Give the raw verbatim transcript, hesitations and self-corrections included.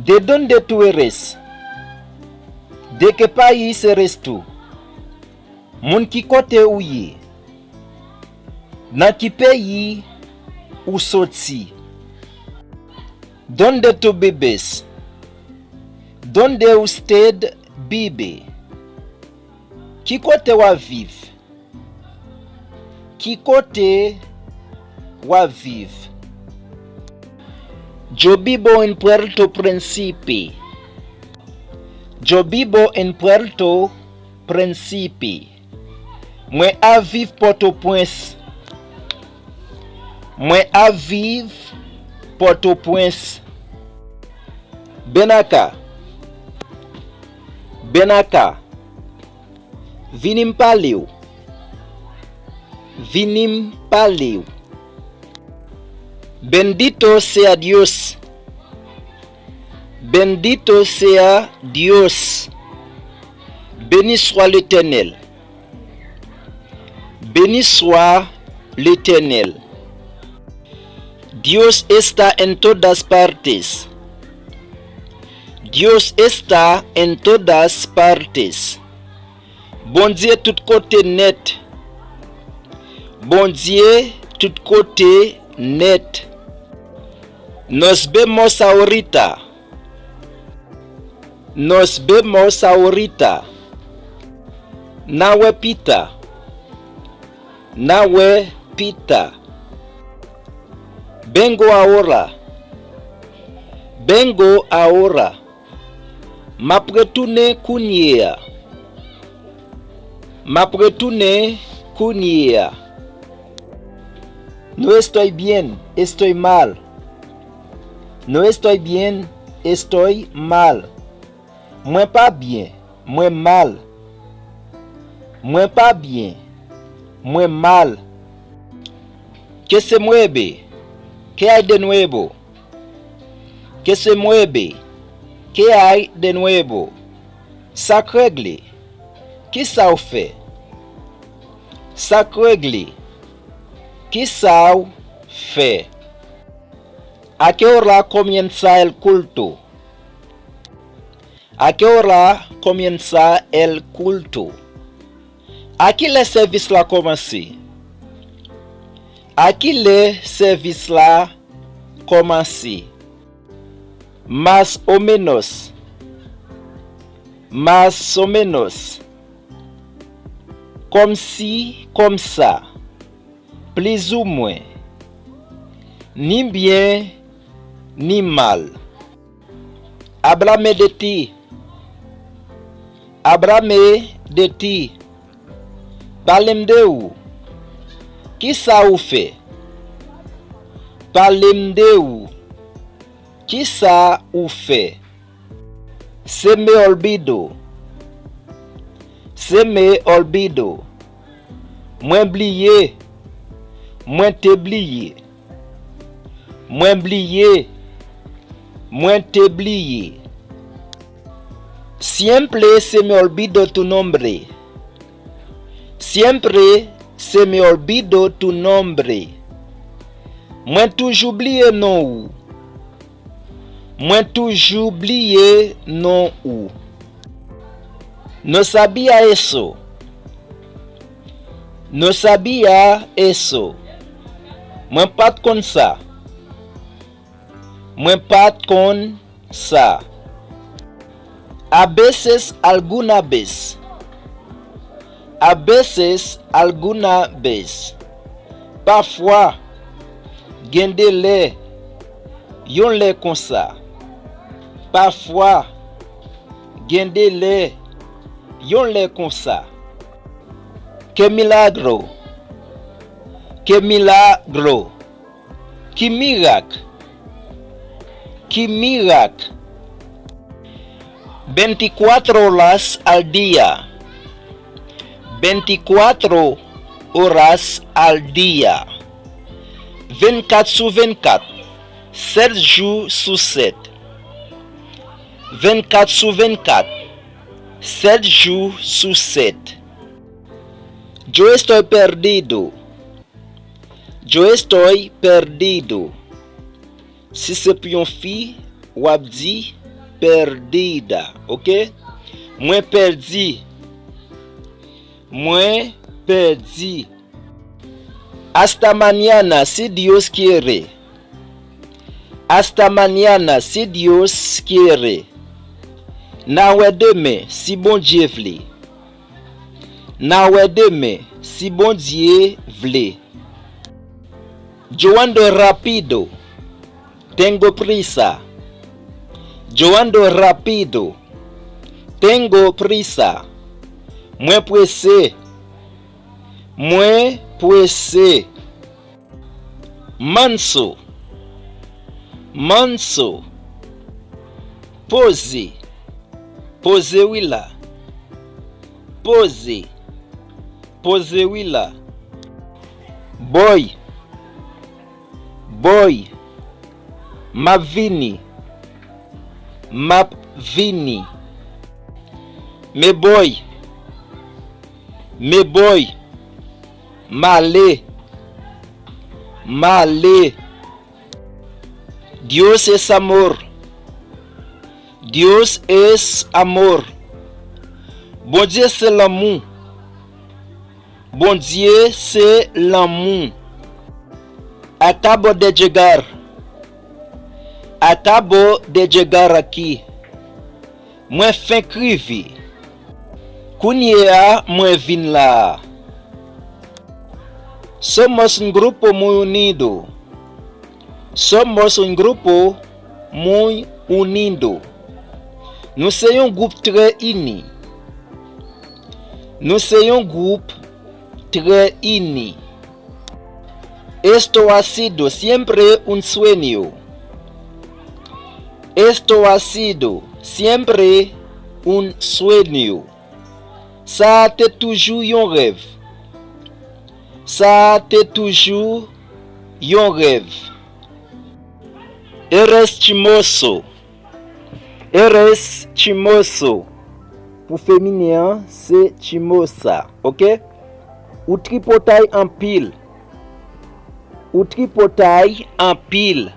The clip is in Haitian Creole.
¿De dónde tú eres? ¿De qué país eres tú? Moun ki kote ou ye? Nan ki peyi ou soti? ¿Dónde tú vives? ¿Dónde usted vive? Ki kote w ap viv? Ki kote w ap viv? Yo vivo en Puerto Príncipe. Yo vivo en Puerto Príncipe. Mwen ap viv Pòtoprens. Mwen ap viv Pòtoprens. Ven acá. Ven acá. Vini m pale w. Vini m pale w. Bendito sea Dios. Bendito sea Dios. Béni soit l'Éternel. Béni soit l'Éternel. Dios está en todas partes. Dios está en todas partes. Bondye tout kote nèt. Bondye tout kote nèt. Nos vemos ahorita. Nos vemos ahorita. N a wè pita. N a wè pita. Vengo ahora. Vengo ahora. M ap retounen kounye a. M ap retounen kounye a. No estoy bien, estoy mal. No estoy bien, estoy mal. Mwen pa byen, mwen mal. Mwen pa byen, mwen mal. ¿Qué se mueve? ¿Qué hay de nuevo? ¿Qué se mueve? ¿Qué hay de nuevo? Sa k regle? Kisa w fè? Sa k regle? Kisa w fè? ¿A qué hora comienza el culto? ¿A qué hora comienza el culto? A kilè sèvis la kòmanse? A kilè sèvis la kòmanse? Más o menos. Más o menos. Kòmsi, kòmsa. Plizoumwen. Ni byen, ni mal. Háblame de ti. Háblame de ti. Pale m de ou. Kisa ou fè? Pale m de ou. Kisa ou fè? Se me olvidó. Se me olvidó. Mwen bliye. Mwen te bliye. Mwen bliye. Mwen te bliye. Siempre se me olvidó tu nombre. Siempre se me olvidó tu nombre. Mwen toujou bliye non ou. Mwen toujou bliye non ou. No sabía eso. No sabía eso. Mwen pa t konn sa. Mwen pa t konn sa. A veces, alguna vez. A veces, alguna vez. Pafwa, gen de lè, yon lè konsa. Pafwa, gen de lè, yon lè konsa. Qué milagro. Qué milagro. Ki mirak. Ki mirak. Veinticuatro horas al día. Veinticuatro horas al día. Vennkat sou vennkat. Sèt jou sou sèt. Vennkat sou vennkat. Sèt jou sou sèt. Yo estoy perdido. Yo estoy perdido. Si se pou yon fi, w ap di, Perdida, ok? Mwen pèdi. Mwen pèdi. Hasta mañana, si Dios quiere. Hasta mañana, si Dios quiere. N a wè demen, si Bondye vle. N a wè demen, si Bondye vle. Yo ando rápido. Tengo prisa. Yo ando rápido. Tengo prisa. Mwen prese. Mwen prese. Manso. Manso. Poze. Poze wi la. Poze. Poze wi la. Boy. Boy. M ap vini. M ap vini. Me boy. Me boy. M ale. M ale. Dios es amor. Dios es amor. Bondye se lanmou. Bondye se lanmou. Acabo de llegar. Acabo de llegar aquí. Mwen fenk rive. Kounye a, mwen vin la a. Somos un grupo muy unido. Somos un grupo muy unido. Nou se yon gwoup trè ini. Nou se yon gwoup trè ini. Esto ha sido siempre un sueño. Esto ha sido siempre un sueño. Sa a te toujou yon rèv. Sa a te toujou yon rèv. Eres chimoso. Eres chimoso. Pou feminen an, se chimosa, ok? Ou tripotay anpil. Ou tripotay anpil.